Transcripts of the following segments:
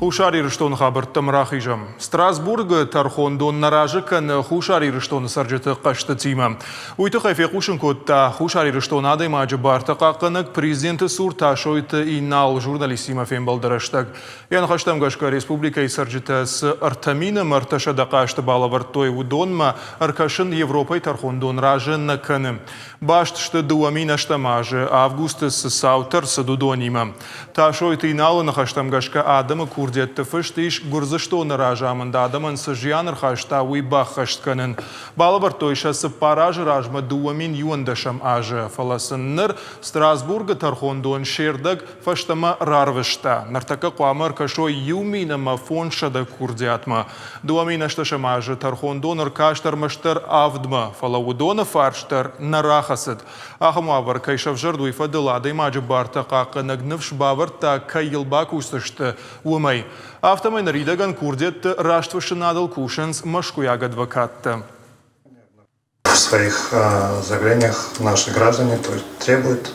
Хуссар Ирыстоны хабӕрттӕм рахизӕм. Страсбургы тӕрхондон нӕ разы кӕны Хуссар Ирыстоны цӕрджыты хъӕстытимӕ. Уый тыххӕй фехъусын кодта Хуссар Ирыстоны адӕймаджы бартӕ хъахъхъӕнӕг президенты цур Тасойты Инал журналисттимӕ фембӕлды рӕстӕг. Йӕ ныхӕстӕм гӕсгӕ республикӕйы цӕрджытӕ цы 3000 ӕмӕ 300 хъасты балӕвӕрдтой, уыдонмӕ ӕркӕсын Европӕйы тӕрхондон разы нӕ кӕны. Баст сты 2008 азы августы цы цаутӕ рцыд, уыдонимӕ. Тасойты Иналы ныхӕстӕм гӕсгӕ адӕмы курдиӕтты фыст ис Гуырдзыстоны разамынд адӕмӕн цы зиан ӕрхаста, уый баххӕст кӕнын. Балӕвӕрдтой сӕ 4 азы размӕ 2011 азы, фӕлӕ сын ныр Страсбургы тӕрхондон се рдӕг фӕстӕмӕ рарвыста. Ныртӕккӕ хъуамӕ ӕркӕсой 1500 курдиатмӕ. 2008 азы тӕрхондон ӕркаст ӕрмӕстдӕр авдмӕ, фӕлӕ уыдоны фарст дӕр нӕ рахӕцыд. Ахӕм уавӕр кӕй сӕвзӕрд, уый фӕдыл адӕймаджы бартӕ хъахъхъӕнӕг ныфс бавӕрдта, кӕй йыл бакусдзысты, уымӕй. Афтӕмӕй ныридӕгӕн курдиӕтты растфыссынадыл кусынц мӕскуыйаг адвокаттӕ. В своих заявлениях наши граждане то есть, требуют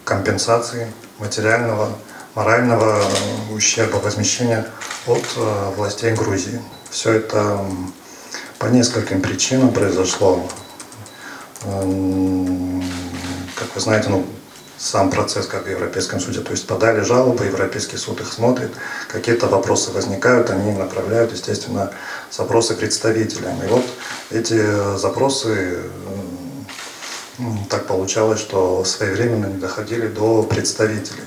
компенсации материального, морального ущерба, возмещения от властей Грузии. Все это по нескольким причинам произошло. Как вы знаете, ну, сам процесс, как в Европейском суде. То есть подали жалобы, Европейский суд их смотрит, какие-то вопросы возникают, они направляют, естественно, запросы представителям. И вот эти запросы, так получалось, что своевременно не доходили до представителей.